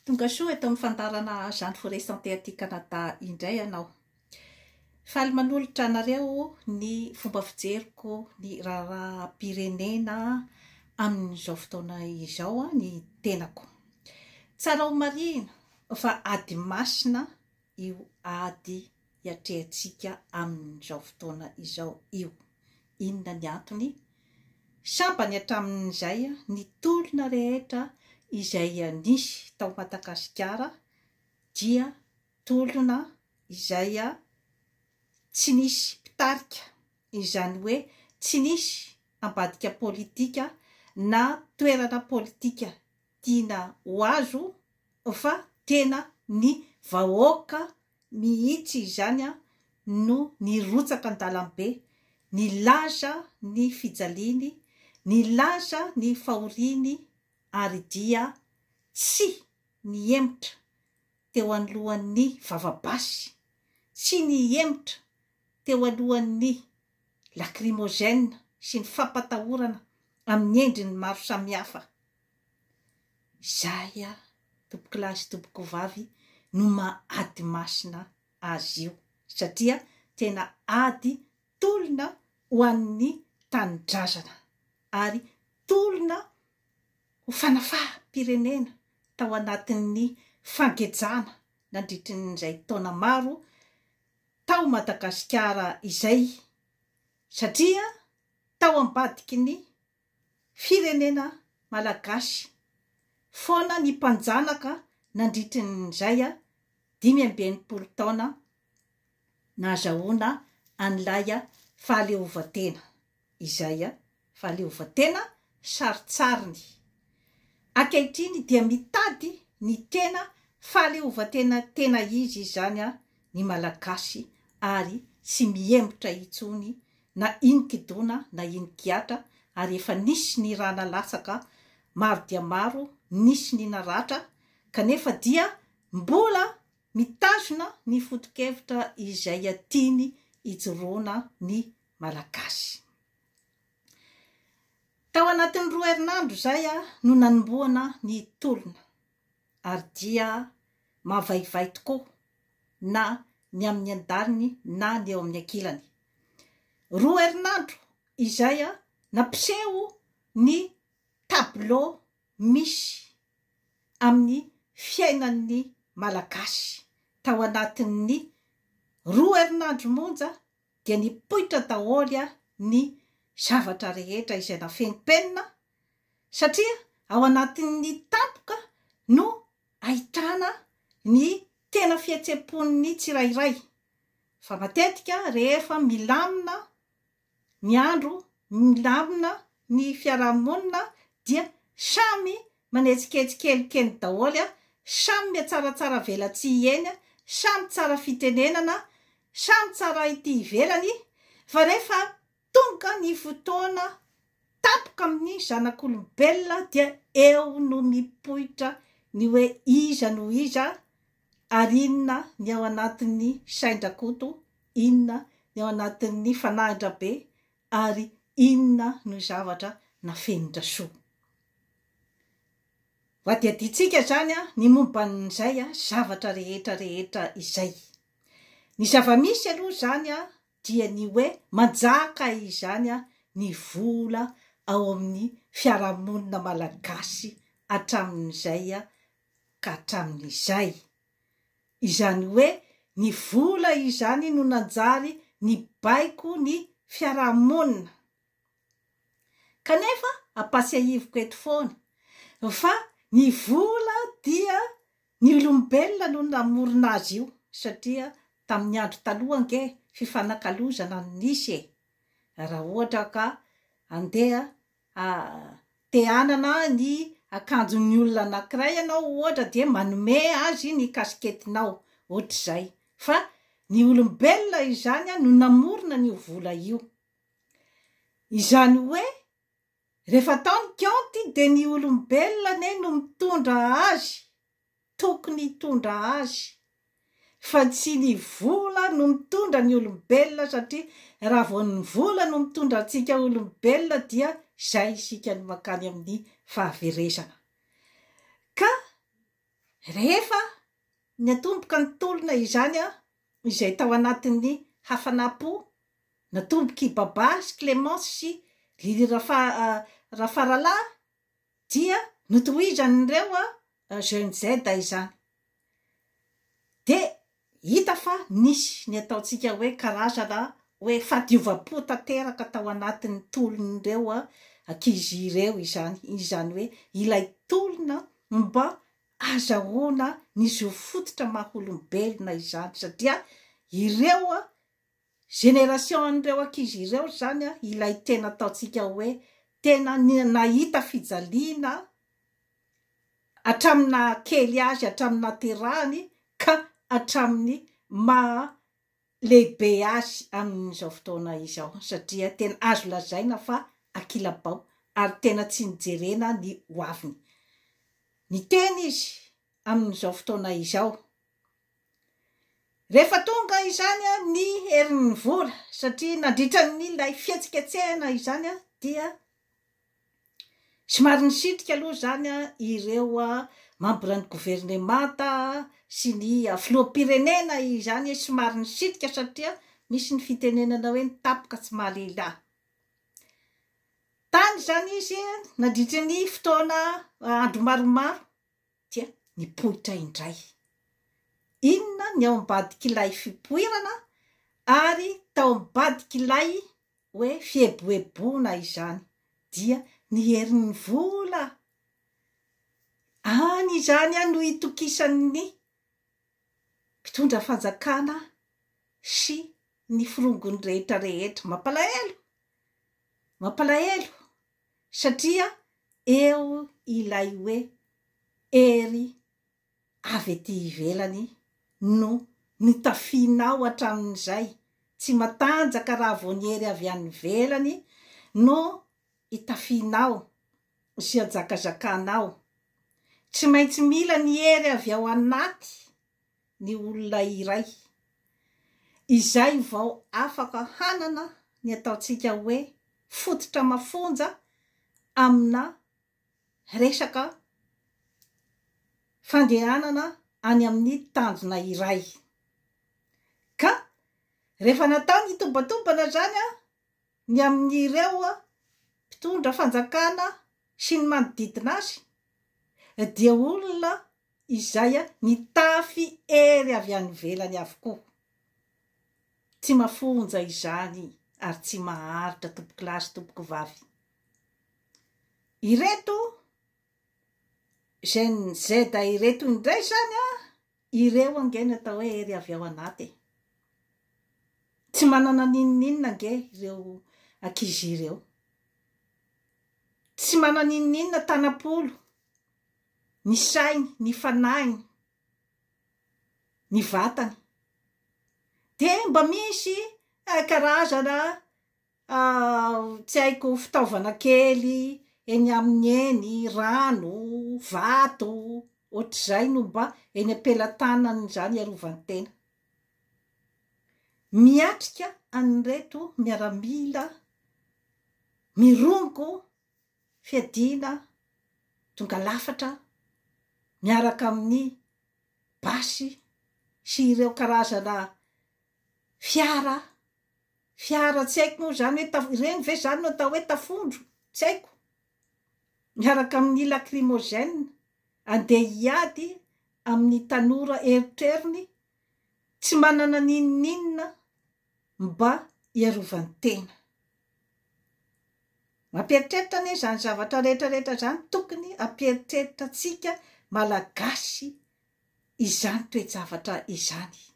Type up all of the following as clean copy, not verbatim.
Tonga soa eto amin'ny fandaharana Jeanne Forêt Santé aty Canada indray ianao. Faly manolotra anareo ny fomba fijeriko ny raharaham-pirenena amin'izao fotoana izao ny tenako. Tsara ho marihina fa ady masina io ady iatrehantsika amin'izao fotoana izao io. Inona ny antony? Sambany hatramin'izay ny tolona rehetra izay nisy tao Madagasikara dia tolona izay tsy nisy mpitarika, izany hoe tsy nisy ambadika politika na toerana politika tiana ho azo fa tena ny vahoaka mihitsy izany no nirotsaka an-dalambe nilaza ny fijaliany, nilaza ny fahoriany ary dia tsy nihemotra teo anoloan'ny vava-basy, tsy nihemotra teo alohan'ny lacrymogène sy ny fampatahorana amin'ny endriny maro samihafa. Izay tompokolahy sy tompokovavy no maha ady masina azy io satria tena ady tolona ho an'ny tanindrazana ary tolona ho fanafaham-pirenena tao anatin'ny fangejana nandritrin'izay taona maro tao Madagasikara izay satria tao ambadiky ny firenena malagasy foana ny mpanjanaka nandritrin'izay 65 taona nahazahoana an'ilay fahaleovantena izay fahaleovantena sarintsariny ankehitriny dia mitady ny tena fahaleovantena tena izy izany ny malagasy ary tsy mihemotra intsony na inon-kidona na inon-kihatra ary efa nisy ny rà nalatsaka maro dia maro, nisy ny naratra kanefa dia mbola mitazona ny foto-kevitra izay tiany hijoroana ny Malagasy. Tao anatin'ny roa herinandro izay no nanombohana ny tolona ary dia mavaivay tokoa na ny amin'ny andaniny na ny eo amin'ny ankilany. Roa herinandro izay nampiseho ny tableau misy amin'ny fiainan'ny Malagasy tao anatin'ny roa herinandro monja dia nipoitra daholo ny zavatra rehetra izay nafenimpenina satria ao anatin'ny tampoka no ahitana ny tena fihetsem-pon'ny tsirairay fa matetika rehefa milamina ny andro, milamina ny fiarahamonina dia samy manetsiketsy kelikely daholo, samy mihatsaratsara velatsihy eny, samy tsara fitenenana, samy tsara ety ivelany fa rehefa tonga ny fotoana tampoka amin'ny zanak'olombelona dia eo no mipoitra ny hoe iza no iza ary inona ny ao anatin'ny sain-dRakoto, inona ny ao anatin'ny fanahin-dRabe ary inona no zavatra nafenin-dRasoa. Hohadihadiantsika izany ny momba an'izay zavatra rehetra rehetra izay. Ny zava-misy aloha izany dia ny hoe manjaka izany ny vola ao amin'ny fiarahamonina malagasy hatramin'izay ka hatramin'izay. Izany hoe ny vola izany no nanjary nibaiko ny fiarahamonina. Kanefa ampatsiahiviko eto foana fa ny vola dia ny olombelona no namorona azy io satria tamin'ny andro taloha ange fifanakalozana no nisy e! Raha ohatra ka andeha te hanana ny akanjon'ny olona anankiray ianao ohatra dia manome azy ny kasiketinao, ohatr'izay. Fa ny olombelona izany no namorona an'io vola io. Izany hoe rehefa atao ny kaonty dia ny olombelona anie no mitondra azy, tokony hitondra azy, fa tsy ny vola no mitondra ny olombelona satria raha vao ny vola no mitondra antsika olombelona dia izay isika no mankany amin'ny fahaverezana. Ka. Rehefa niatomboka ny tolona izany izay tao anatin'ny hafanam-po natombok'i Babà sy Clémence sy Lily Rafaralahy dia notohizan'ireo Jeune Z izany. Dia hita fa nisy ny ataontsika hoe karazana hoe fahadiovam-po tanteraka tao anatin'ny tolon'ireo ankizy ireo izany, izany hoe ilay tolona mba azahoana ny zo fototra maha olombelona izany satria ireo génération an'ireo ankizy ireo izany ilay tena ataontsika hoe tena nahita fijaliana hatramin'ny naha kely azy, hatramin'ny nahaterahany ka hatramin'ny maha lehibe azy amin'izao fotoana izao satria tena azo lazaina fa ankilabao ary tena tsy nijerena ny hoaviny. Niteny izy amin'izao fotoana izao. Rehefa tonga izany ny herin'ny vola satria nandritra ny ilay fihetsiketsehana izany dia Somary nisitrika aloha izany ireo mambran'ny governemanta sy ny filoham-pirenena izany, somary nisitrika satria misy ny fitenenana hoe ny tapoka tsy mahalehilahy. Tany izany izy nandritry ny fotoana andro maromaro dia nipoitra indray. Inona ny ao ambadik'ilay fipoirana ary tao ambadik'ilay hoe fieboeboana izany dia ny herin'ny vola. Any izany no itokisan'ny mpitondra fanjakana sy ny forongony rehetra rehetra. Mampalahelo! Mampalahelo satria eo ilay hoe hery avy ety ivelany no notafianao hatramin'izay, tsy matanjaka raha vao ny hery avy any ivelany no itafianao sy ajakazakànao. Tsy maintsy mila ny hery avy ao anaty ny olona iray, izay vao afaka hanana ny ataontsika hoe fototra mafonja amina resaka fandehanana any amin'ny tanjona iray. Ka rehefa natao ny tombatombana izany ny amin'ireo mpitondra fanjakana sy ny manodidina azy dia olona izay nitafy hery avy any ivelany avokoa. Tsy mafonja izany ary tsy maharitra tompokolahy sy tompokovavy. Ireto Gen Z ireto indray izany an, ireo ange no atao hoe hery avy ao anaty e. Tsy manana n'inon'inona ange ireo ankizy ireo. Tsy manana n'inon'inona tanam-polo, ny sainy, ny fanahiny, ny vatany. Dia mba misy karazana Tsy haiko fitaovana kely eny aminy eny, rano, vato, ohatr'izay no mba eny am-pelatanany izany hiarovany tena. Miatrika an'ireto miaramila mirongo fiadiana tonga lafatra miaraka amin'ny basy sy ireo karazana fiara Fiara tsy haiko moa izany hoe taf- ireny ve izany no atao hoe tafondro? Tsy haiko. Miaraka amin'ny lacrymogène, andeha hiady amin'ny tanora erotrerony tsy manana n'inon'inona mba hiarovany tena. Mampieritreritra anie izany zavatra rehetra rehetra izany, tokony hampieritreritra antsika Malagasy izany toe-javatra izany.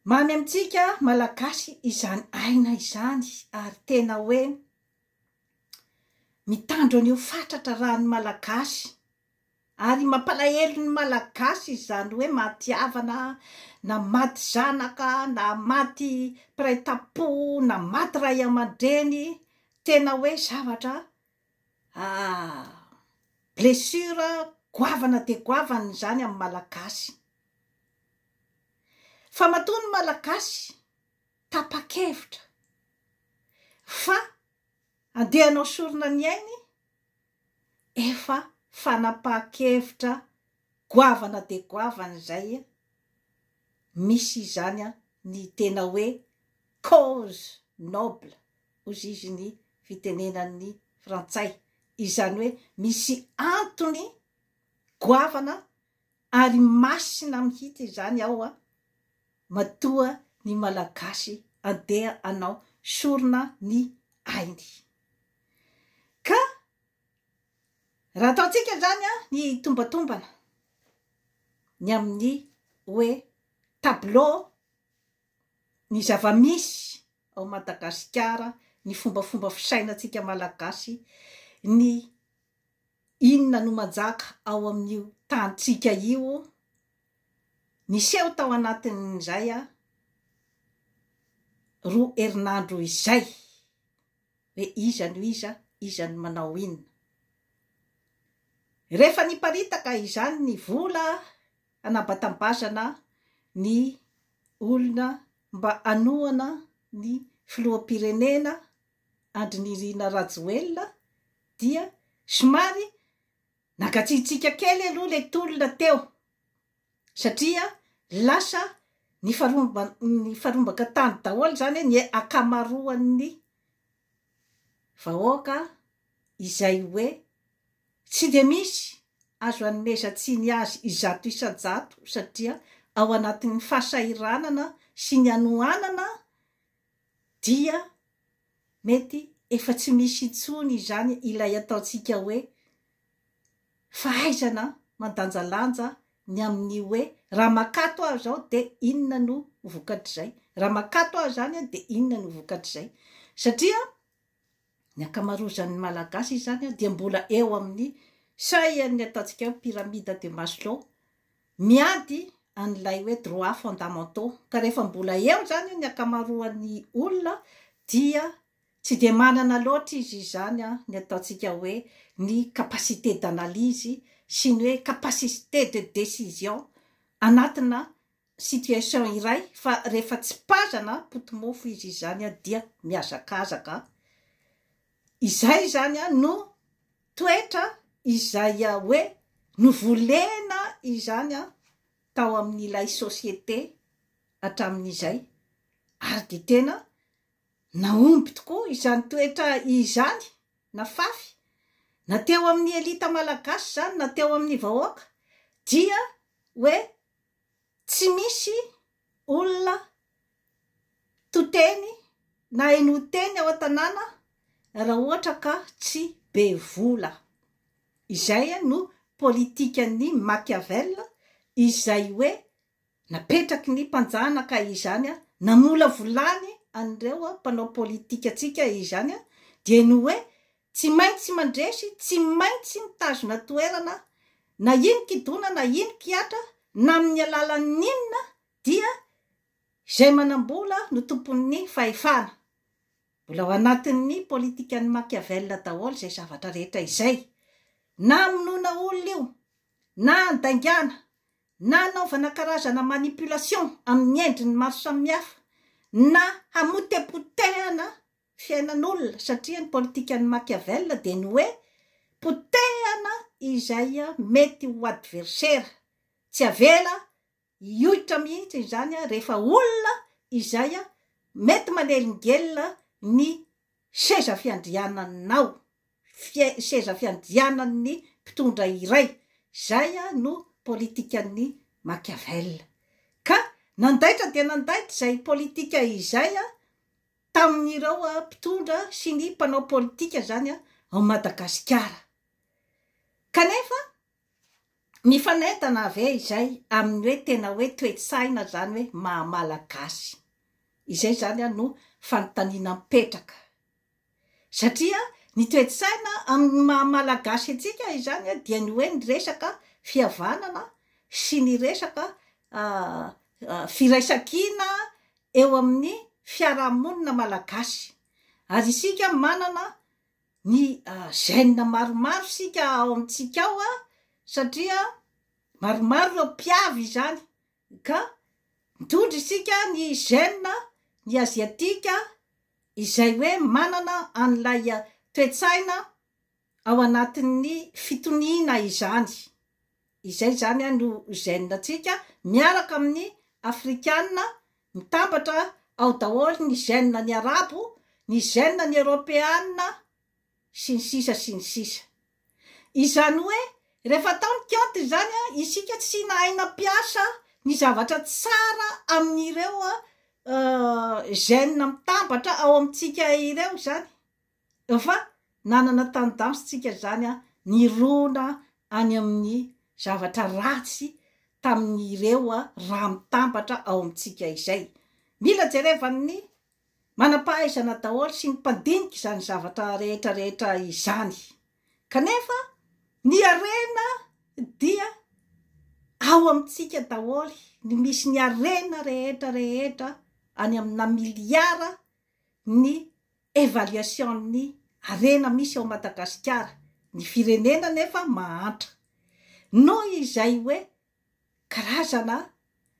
Mamy amintsika Malagasy izany aina izany ary tena hoe mitandro an'io fatratra raha ny Malagasy ary mampalahelo ny Malagasy izany hoe maty havana na maty zanaka na maty mpiray tampo na maty ray aman-dreny, tena hoe zavatra blessure goavana dia goavana izany amin'ny Malagasy. Fa matoa ny Malagasy tapa-kevitra fa andeha hanao sorona ny ainy, efa fanapahan-kevitra goavana dia goavana izay misy izany ny tena hoe cause noble hozy izy ny fitenenan'ny frantsay, izany hoe misy antony goavana ary masina mihitsy izany ao matoa ny Malagasy andeha hanao sorona ny ainy. Ka raha ataontsika izany ny tombatombana ny amin'ny hoe tableau ny zava-misy ao Madagasikara, ny fombafomba fisainantsika Malagasy, ny inona no manjaka ao amin'io tanintsika io, niseho tao anatin'izay roa herinandro izay hoe iza no iza, iza no manao inona. Rehefa niparitaka izany ny vola hanabatambazana ny olona mba hanohana ny filoham-pirenena Andry Nirina Rajoelina dia somary nangatsiatsiaka kely aloha ilay tolona teo satria lasa nifaromba nifarombaka tany daholo izany ny ankamaroan'ny vahoaka izay hoe tsy dia misy azo anomezan-tsiny azy 100% satria ao anatin'ny fahasahiranana sy ny hanoanana dia mety efa tsy misy intsony izany ilay ataontsika hoe fahaizana mandanjalanja ny amin'ny hoe raha makato aho izao dia inona no ho vokatr'izay, raha makato aho izany dia inona no ho vokatr'izay. Satria ny ankamarozan'ny Malagasy izany dia mbola eo amin'ny seuil-n'ny ataontsika hoe pyramide de Maslow, miady an'ilay hoe droits fondamentaux, ka rehefa mbola eo izany ny ankamaroan'ny olona dia tsy dia manana loatra izy izany ny ataontsika hoe ny capacité d'analyse sy ny hoe capacité de décision anatina situation iray fa rehefa tsipazana poti-mofo izy izany dia mihazakazaka. Izay izany no toetra izay hoe novolena izany tao amin'ilay société hatramin'izay ary dia tena nahomby tokoa izany toetra izany nafafy na teo amin'ny elita malagasy izany na teo amin'ny vahoaka dia hoe tsy misy olona to teny na henoa teny ao an-tanàna raha ohatra ka tsy be vola. Izay no politikan'i Machiavel izay hoe napetraky ny mpanjanaka izany, namolavolany an'ireo mpanao politikantsika izany dia ny hoe tsy maintsy mandresy, tsy maintsy mitazona toerana na inon-kidona na inon-kihatra na amin'ny alalan'ny inona dia izay manam-bola no tompon'ny fahefana. Mbola ao anatin'ny politikan'i Machiavel daholo izay zavatra rehetra izay. Na hamonoana olona io, na handaingana, na hanaovana karazana manipulation amin'ny endriny maro samihafa, na hamotepotehana fiainan'olona, satria ny politikan'i Machiavel dia ny hoe potehana izay mety ho adversera, tsy avela hioitra mihitsy izany rehefa olona izay mety manelingelina ny seza fiandriananao, seza fiandrianan'ny mpitondra iray, izay no politikan'i Machiavel. Ka nandaitra dia nandaitra izay politika izay tamin'ireo mpitondra sy ny mpanao politika izany ao Madagasikara. Kanefa Mifanentana ve izay amin'ny hoe tena hoe toe-tsaina izany hoe maha Malagasy? Izay izany no fanontaniana mipetraka. Satria ny toe-tsaina amin'ny maha Malagasy antsika izany dia ny hoe ny resaka fihavanana sy ny resaka firaisankina eo amin'ny fiarahamonina malagasy. Ary isika manana ny gène maromaro isika ao amintsika ao satria maromaro ireo mpiavy izany ka mitondra isika ny gène ny aziatika izay hoe manana an'ilay toe-tsaina. Ao anatin'ny fitoniana izany. Izay izany no gène-ntsika miaraka amin'ny afrikana, mitambatra ao daholo ny gène ny arabo, ny gène ny eropeana, sy ny sisa sy ny sisa. Izany hoe rehefa atao ny compte izany, isika tsy nahay nampiasa ny zavatra tsara amin'ireo gène mitambatra ao amintsika ireo izany, fa nanana tendance tsika izany nirona any amin'ny zavatra ratsy tamin'ireo raha mitambatra ao amintsika izay. Mila jerevan'ny manam-pahaizana daholo sy ny mpandinika izany zavatra rehetra rehetra izany. Kanefa ny harena dia ao amintsika daholo ny misy ny harena rehetra rehetra any amina miliara ny évaluation-n'ny harena misy ao Madagasikara, ny firenena nefa mahantra. Noho izay hoe karazana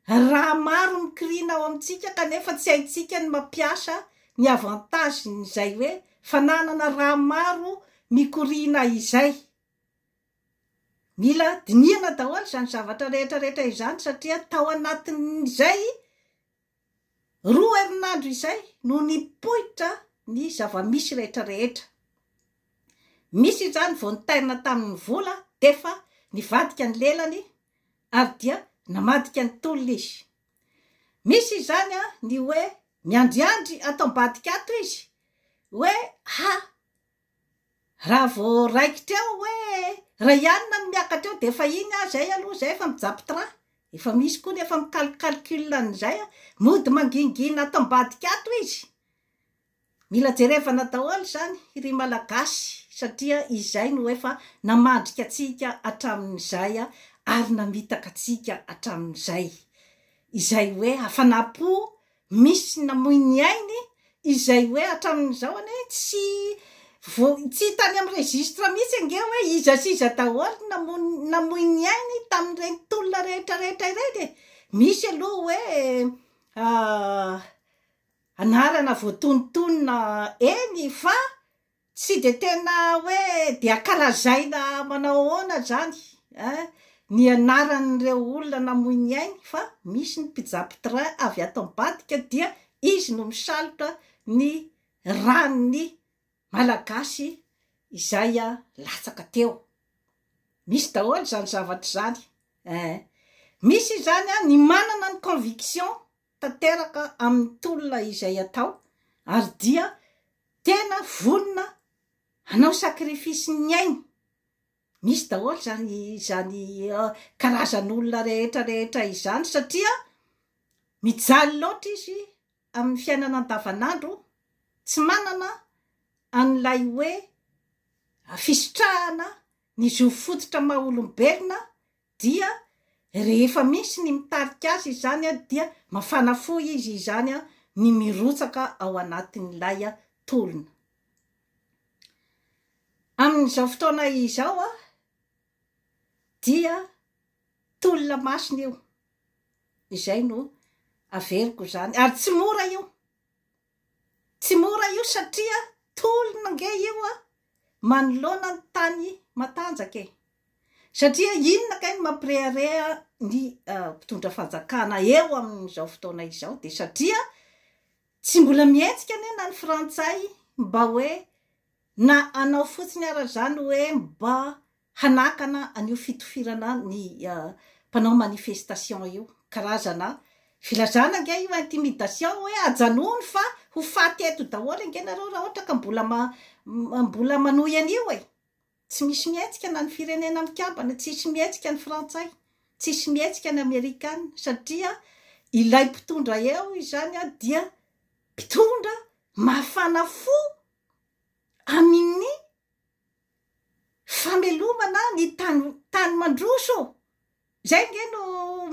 raha maro mikoriana ao amintsika kanefa tsy haintsika ny mampiasa ny avantage-n'izay hoe fananana raha maro mikoriana izay. Mila dinihana daholo izany zavatra rehetra rehetra izany satria tao anatin'izay 2 herinandro izay no nipoitra ny zava-misy rehetra rehetra. Misy izany vao nitairina tamin'ny vola defa nivadika ny lelany ary dia namadika ny tolona izy. Misy izany ny hoe miandriandry ato ambadika ato izy hoe ha! Raha vao raikitra eo hoe Rayanne no miakatra eo dia efa iny aho izay aloha izay efa mijapy train, efa misy koa ny efa mi-calcul an'izay, mody mangingina ato ambadika ato izy. Mila jerevana daholo izany ry Malagasy satria izay no efa namandrika antsika hatramin'izay ary namitaka antsika hatramin'izay. Izay hoe hafanam-po misy namoy ny ainy izay hoe hatramin'izao anie tsy vo tsy hita any amin'ny registre mihitsy ange hoe iza sy iza daholo no namoy ny ainy tamin'ireny tolona rehetra rehetra ireny e! Misy aloha hoe anarana voatonontonona eny fa Tsy dia tena hoe dia ankalazaina manao ahoana izany ein, ny anaran'ireo olona namoy ny ainy fa misy ny mpijapy train avy ato ambadika dia izy no misalotra ny ran'ny Malagasy izay latsaka teo. Misy daholo izany zavatra izany ein. Misy izany ny manana ny conviction tanteraka amin'ny tolona izay atao ary dia Tena vonona hanao sacrifice ny ainy. Misy daholo izany izany karazan'olona rehetra rehetra izany satria mijaly loatra izy amin'ny fiainana andavanandro, tsy manana an'ilay hoe fisitrahana ny zo fototra maha olombelona dia rehefa misy ny mitarika azy izany dia mafana fo izy izany ny mirotsaka ao anatin'ilay tolona. Amin'izao fotoana izao dia tolona masina io, izay no averiko izany, ary tsy mora io. Tsy mora io satria tolona ange io a, manoloana ny tany matanjaka e. Satria inona kay no mampirehareha ny mpitondra fanjakana eo amin'izao fotoana izao dia satria tsy mbola mihetsika anie na ny frantsay mba hoe na hanao fotsiny ara izany hoe mba hanakana an'io fitofirana ny mpanao manifestation io. Karazana filazana ange io intimidation hoe ajanony fa ho faty eto daholo ange nareo raha ohatra ka mbola mbola manohy an'io e! Tsy misy mihetsika na ny firenena mikambana, tsisy mihetsika ny frantsay, tsisy mihetsika ny amerikana satria ilay mpitondra eo izany dia mpitondra mafana fo amin'ny famelomana ny tany tany mandroso, zay nge no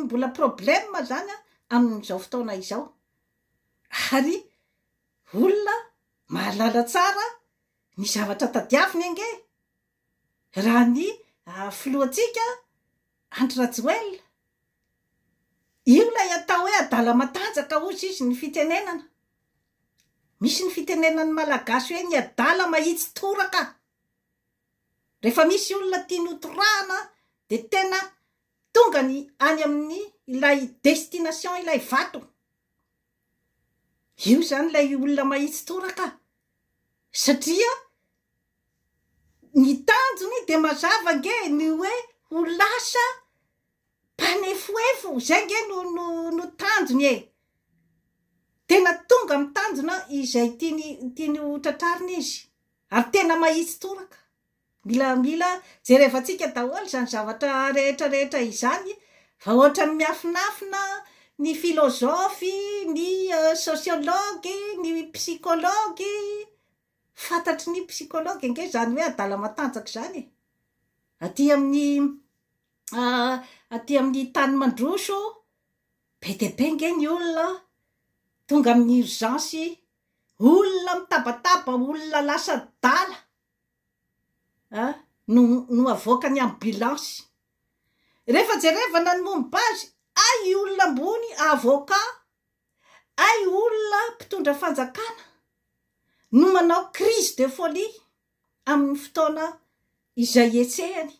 mbola problème zany an amin'izao fotoana izao, ary olona mahalala tsara ny zavatra tadiaviny ange raha ny filohantsika Andry Rajoelina, io ilay atao hoe adala matanjaka hozy izy ny fitenenana, misy ny fitenenan'ny malagasy hoe ny adala mahitsy toraka. Rehefa misy olona tiany hotorahana dia tena tonga ny any amin'ny ilay destination ilay vato. Io izany ilay olona mahitsy toraka satria ny tanjony dia mazava ange ny hoe ho lasa mpanefoefo, izay ange no no no tanjony e! Tena tonga amin'ny tanjona izay tiany tiany ho tratrarina izy ary tena mahitsy toraka. Mila mila jerevantsika daholo izany zavatra rehetra rehetra izany fa ohatran'ny miafinafina ny filozofy, ny sociologue, ny psychologue, fantatry ny psychologue ange izany hoe adala matanjaka izany e! Aty amin'ny aty amin'ny tany mandroso be dia be ange ny olona tonga amin'ny urgence, olona mitabataba, olona lasa adala. a no no avoakan'ny ambulance. Rehefa jerevana ny momba azy, hay olona ambony avocat, hay olona mpitondra fanjakana no manao crise de folie amin'ny fotoana izay hetsehany,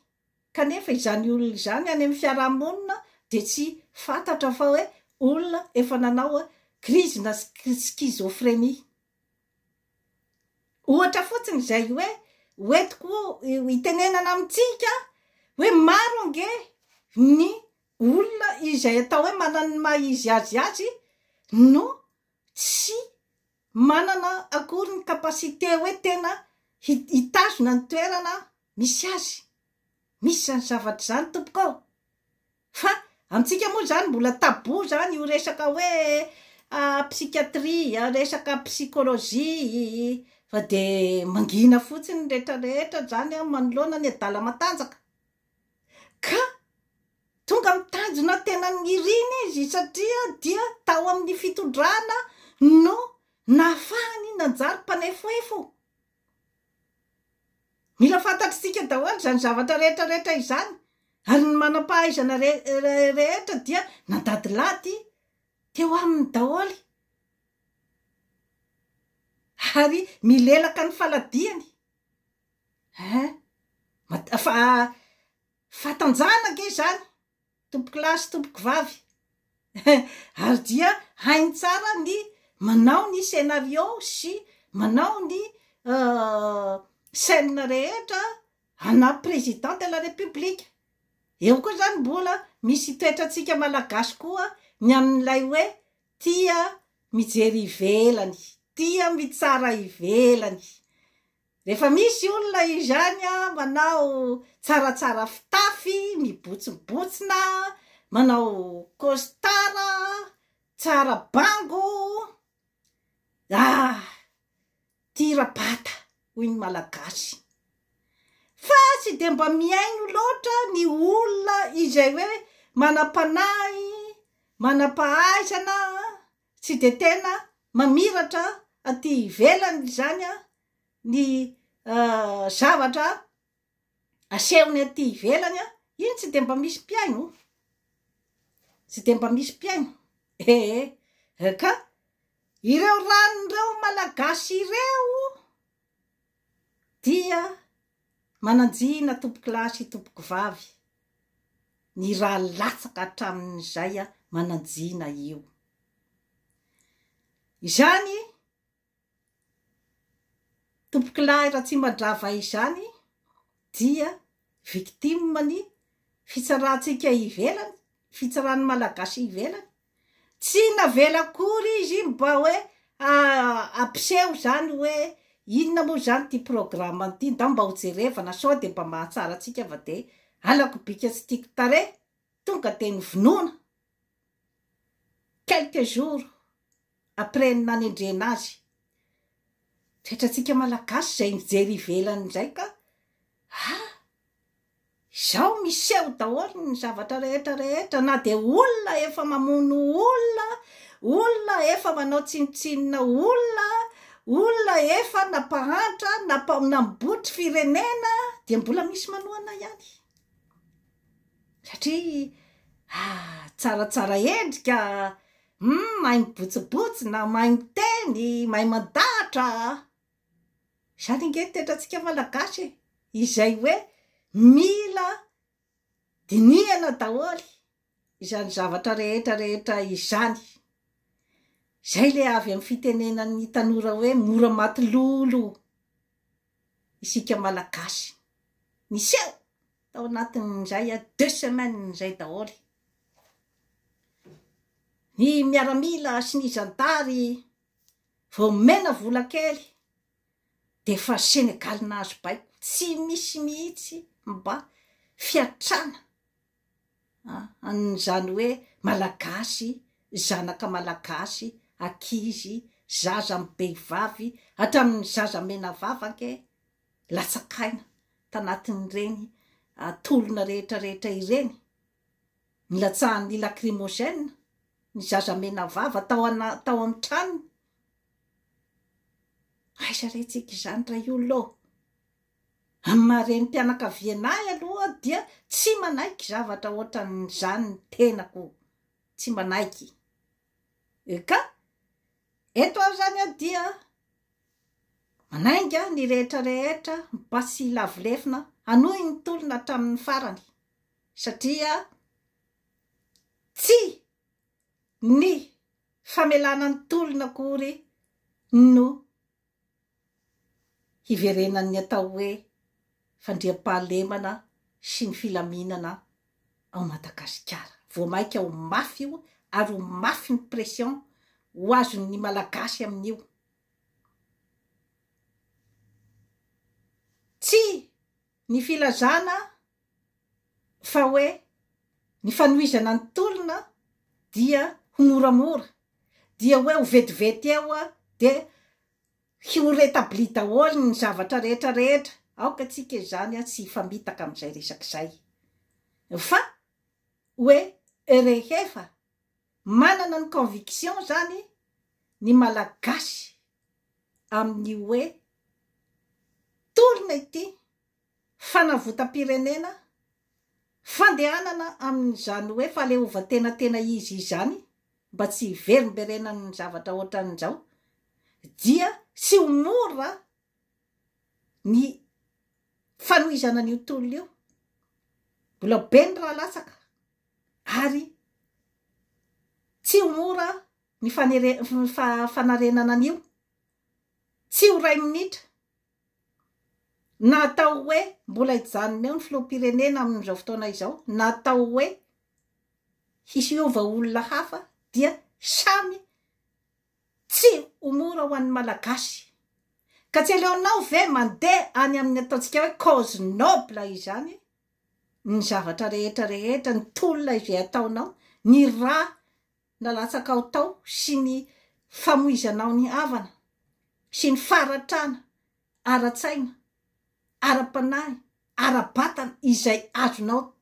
kanefa izany olona izany any amin'ny fiarahamonina dia tsy fantatra fa hoe olona efa nanao crise na schizophrenie. Ohatra fotsiny izay hoe hoentiko hitenenana amintsika hoe maro ange ny olona izay atao hoe manana ny maha izy azy azy no tsy manana akory ny capacité hoe tena hitazona ny toerana misy azy. Misy izany zavatra izany tompoko ô! Fa amintsika moa izany mbola tabou izany io resaka hoe psychiatrie, resaka psychologie, fa dia mangina fotsiny ny rehetra rehetra izany an, manoloana ny adala matanjaka. Ka tonga amin'ny tanjona tena niriny izy satria dia tao amin'ny fitondrana no nahafahany nanjary mpanefoefo. Mila fantatr'isika daholo izany zavatra rehetra rehetra izany, ary ny manam-pahaizana rehetra dia nandadilady teo aminy daholo, ary milelaka ny faladiany. Hein? Fa fahatanjahana ange izany. Tompokolahy sy tompokovavy ary dia hainy tsara ny manao ny scenario sy manao ny scène rehetra ana président de la république. Eo koa zany mbola misy toetrantsika malagasy koa ny amin'ilay hoe tia mijery ivelany, tia mitsara ivelany. Rehefa misy olona izany manao tsaratsara fitafy, mibotsibotsina, manao costard, tsara bango, ah! Tia rabata hoy ny Malagasy. Fa tsy dia mba mihaino loatra ny olona izay hoe manam-panahy, manam-pahaizana, tsy dia tena mamiratra aty ivelany izany ny zavatra asehony aty ivelany, iny tsy dia mba misy mpihaino, tsy dia mba misy mpihaino, ee ka ireo ran'ireo Malagasy ireo dia mananjina tompokolahy sy tompokovavy ny rà latsaka hatramin'izay mananjina io. Izany tompokolahy Ratsimandrava izany dia victime ny fitsarantsika ivelany, fitsaran'ny Malagasy ivelany. Tsy navela akory izy mba hoe hampiseho izany hoe inona moa izany ity programme ity, ndao mba hojerevana sao dia mba mahatsara antsika fa dia halako bika tsy tiako tarehy, tonga dia novonoina quelques jours après ny nanendrena azy. Toetrantsika Malagasy izay mijery ivelany indray ka, ah! Izao miseho daholo ny zavatra rehetra rehetra na dia olona efa mamono olona, olona efa manao tsinontsinona olona, olona efa nampahantra, nampa-nambotry firenena dia mbola misy manohana ihany. Satria ah tsaratsara endrika, hum mahay mibotsibotsina, mahay miteny, mahay mandahatra. Izany ange ny toetrantsika Malagasy e! izay hoe mila dinihana daholo izany zavatra rehetra rehetra izany. Izay le avy amin'ny fitenenan'ny tanora hoe mora maty lolo isika Malagasy. Niseho tao anatin'izay deux semaines izay daholo. Ny miaramila sy ny zandary vao omena vola kely dia efa Senegaly nahazo baiko, tsy misy mihitsy mba fiatrana an'izany hoe Malagasy, zanaka Malagasy, ankizy, zaza am-behivavy, hatramin'ny zaza menavava ange latsak'aina tanatin'ireny tolona rehetra rehetra ireny, nilatsahan'ny lacrymogène ny zaza menavava tao ana- tao amin'ny tranony. Aiza re tsika izany ray olona ô? Amin'ny maha renim-pianakaviana ahy aloha dia tsy manaiky zavatra ohatran'izany ny tenako, tsy manaiky. Ka eto aho izany aho dia manainga ny rehetra rehetra mba tsy hilavo lefona hanohy ny tolona hatramin'ny farany satria tsy ny famelana ny tolona akory no hiverenan'ny atao hoe fandriampahalemana sy ny filaminana ao Madagasikara. Vao mainka ho mafy io ary ho mafy ny pression ho azon'ny Malagasy amin'io. Tsy ny filazana fa hoe ny fanohizana ny tolona dia ho moramora, dia hoe ho vetivety eo dia ho retabli daholo ny zavatra rehetra rehetra, aoka tsika izany tsy hifamitaka amin'izay resaka izay fa hoe rehefa manana ny conviction zany ny Malagasy amin'ny hoe tolona ity fanavotam-pirenena, fandehanana amin'izany hoe fahaleovantena tena izy izany mba tsy hiverimberenan'ny zavatra ohatran'izao dia tsy ho mora ny fanohizana an'io tolona io, mbola be ny ra latsaka ary tsy ho mora ny fanere- fanarenana an'io, tsy ho iray minitra. Na atao hoe mbola hijanona eo ny filoham-pirenena amin'izao fotoana izao, na atao hoe hisy hiova olona hafa dia samy tsy ho mora ho an'ny Malagasy. Ka tsy aleonao ve mandeha any amin'ny ataontsika hoe cause noble izany ny zavatra rehetra rehetra, ny tolona izay ataonao, ny ra nalatsakao tao sy ny famoizanao ny havana sy ny faharatrana ara-tsaina, ara-panahy, ara-batana izay azonao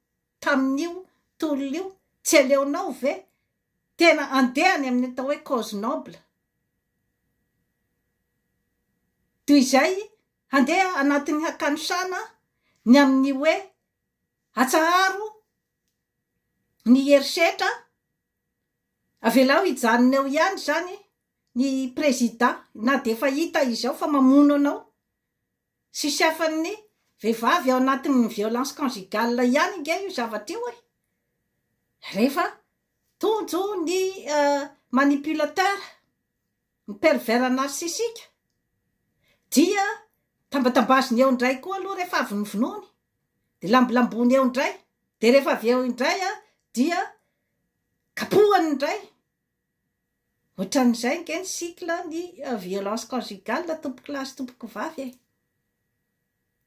tamin'io tolona io, tsy aleonao ve tena andeha any amin'ny atao hoe cause noble toy izay handeha anatin'ny hakanosana ny amin'ny hoe atsaharo ny herisetra, avelao hijanona eo ihany izany ny prezida na dia efa hita izao fa mamono anao sy siafan'ny vehivavy ao anatin'ny violence conjugale ihany ange io zavatra io e! Rehefa tojo ny manipulateur, ny pervers narcissique dia tambatambaziny eo indray koa aloha rehefa avy novonoiny de lambolambony eo indray, de rehefa avy eo indray an dia kapohany indray, ohatran'izay ange ny cycle ny violence conjugale tompokolahy sy tompokovavy e!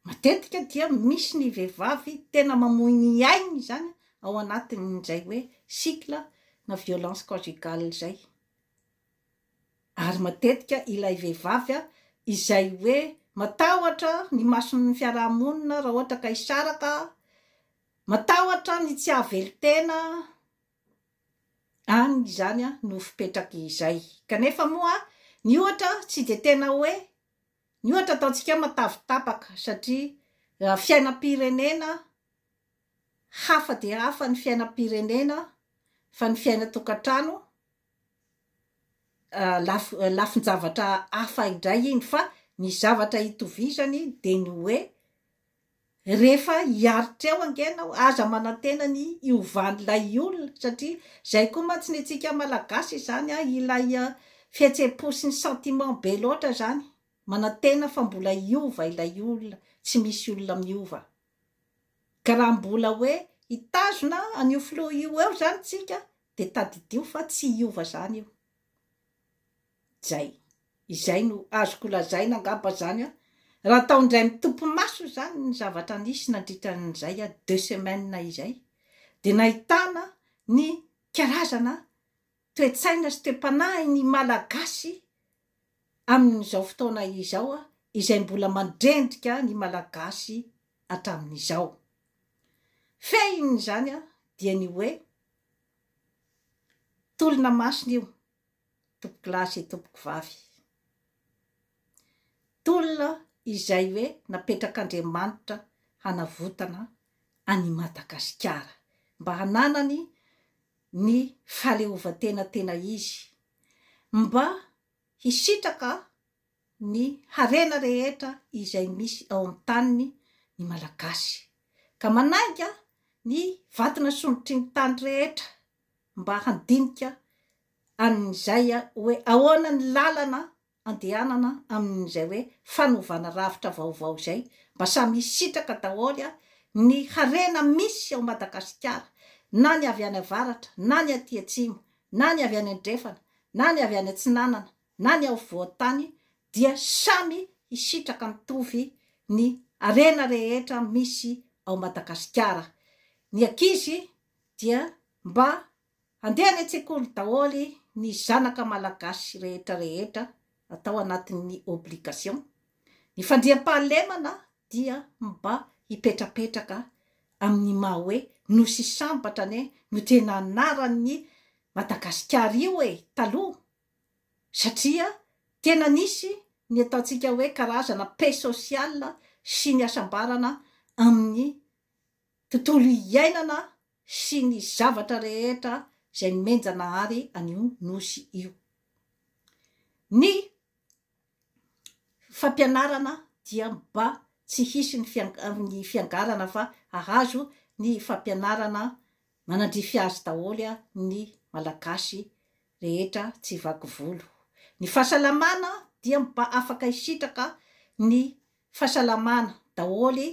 Matetika dia misy ny vehivavy tena mamoy ny ainy izany ao anatin'izay hoe cycle na violence conjugale izay. Ary matetika ilay vehivavy izay hoe matahotra ny mason'ny fiarahamonina raha ohatra ka hisaraka, matahotra ny tsy hahavelon-tena, any izany no fipetraky izay. Kanefa moa ny ohatra tsy dia tena hoe, ny ohatra ataontsika hoe matavy tapaka satria fiainam-pirenena hafa dia hafa ny fiainam-pirenena fa ny fiainan-tokantrano lafy lafin-javatra hafa indray iny fa ny zavatra itovizany dia ny hoe. Rehefa hiaritra eo ange ianao, aza manantena ny hiovan'ilay olona satria izay koa mantsy ny antsika Malagasy izany an, ilay fihetseham-po sy ny sentiment be loatra izany, manantena fa mbola hiova ilay olona, tsy misy olona miova. Ka raha mbola hoe hitazona an'io filoha io eo izany tsika dia tadidio fa tsy hiova izany io. Zay. Izay no azoko lazaina angamba zany an. Raha atao indray mitopy maso izany ny zavatra nisy nandritra an'izay deux semaines izay dia nahitana ny karazana toe-tsaina sy toe-panahin'ny Malagasy amin'izao fotoana izao izay mbola mandrendrika ny Malagasy hatramin'izao. Fehin'izany dia ny hoe tolona masina io. tompokolahy sy tompokovavy. Tolona izay hoe napetrak'Andriamanitra hanavotana an'i Madagasikara mba hananany ny fahaleovantena tena izy, mba hisitraka ny harena rehetra izay misy ao amin'ny taniny ny Malagasy, ka manainga ny vatonasondrotry ny tany rehetra mba handinika an'izay hoe ahoana ny lalana andehanana amin'izay hoe fanovana rafitra vaovao izay mba samy hisitraka daholo ny harena misy ao Madagasikara na ny avy any avaratra na ny aty atsimo na ny avy any andrefana na ny avy any atsinanana na ny afovoan-tany dia samy hisitraka mitovy ny harena rehetra misy ao Madagasikara ny ankizy dia mba handeha any an-tsekoly daholo ny zanaka malagasy rehetra rehetra atao anatin'ny obligation. Ny fandriampahalemana dia mba hipetrapetraka amin'ny maha hoe Nosy Sambatra anie no tena anaran'ny Madagasikara io e taloha satria tena nisy ny ataontsika hoe karazana paix sociale sy ny hasambarana amin'ny tontolo iainana sy ny zavatra rehetra izay nomen-Janahary an'io Nosy io. Ny fampianarana dia mba tsy hisy ny ny fiangarana fa hahazo ny fampianarana manandrify azy daholo ny Malagasy rehetra tsy vaky volo. Ny fahasalamana dia mba afaka hisitraka ny fahasalamana daholo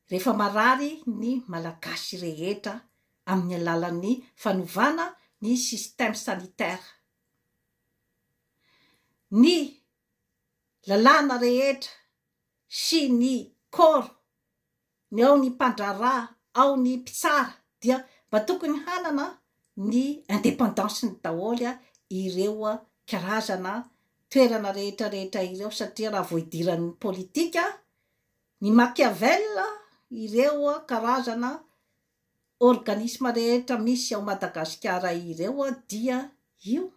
rehefa marary ny Malagasy rehetra amin'ny alalan'ny fanovana ny système sanitaire. Ny lalàna rehetra sy ny corps, ny ao ny mpandraharaha, ao ny mpitsara dia mba tokony hanana ny indépendance-ny daholo ireo karazana toerana rehetra rehetra ireo satria raha vao idiran'ny politika Ny Machiavel, ireo karazana organisme rehetra misy ao Madagasikara ireo dia io,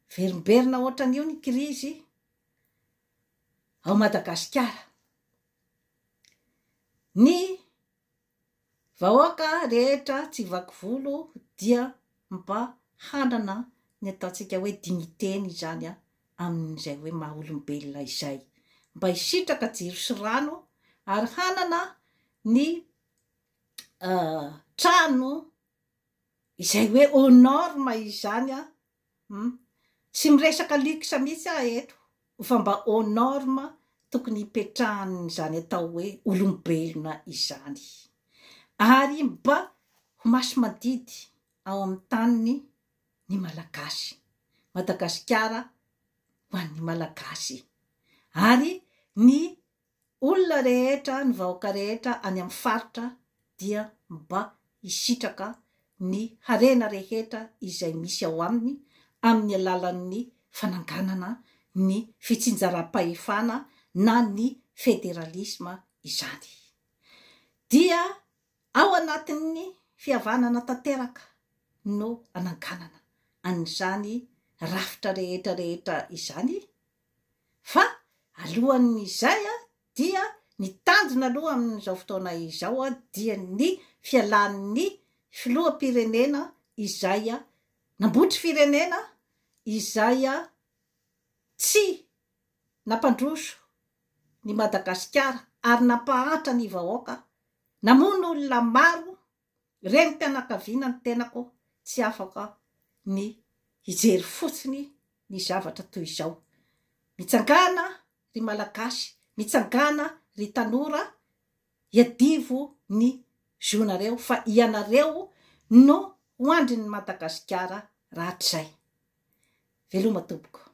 miverimberina ohatran'io ny krizy ao Madagasikara. Ny Vahoaka rehetra tsy vaky volo dia mba hanana ny ataontsika hoe dignité-ny izany amin'izay hoe maha olombelona izay. Mba hisitraka jiro sy rano ary hanana ny trano izay hoe aux normes izany an, tsy miresaka luxe mihitsy aho eto fa mba aux normes tokony hipetrahan'izany atao hoe olombelona izany. Ary mba ho masi-mandidy ao amin'ny taniny ny Malagasy. Madagasikara ho an'ny Malagasy. Ary ny Olona rehetra, ny vahoaka rehetra any amin'ny faritra dia mba hisitraka ny harena rehetra izay misy ao aminy amin'ny alalan'ny fananganana ny fitsinjaram-pahefana na ny federalisma izany. Dia ao anatin'ny fihavanana tanteraka no ananganana an'izany rafitra rehetra rehetra izany Fa alohan'izay dia ny tanjona aloha amin'izao fotoana izao dia ny fialan'ny filoham-pirenena izay nambotry firenena, izay tsy nampandroso ny Madagasikara. ary nampahantra ny vahoaka, namono olona maro, renim-pianakaviana ny tenako tsy afaka ny hijery fotsiny ny zavatra toy izao. Mitsangàna ry Malagasy, mitsangàna ry tanora, iadivo ny zonareo fa ianareo no ho andrin'i Madagasikara rahatrizay. Veloma tompoko.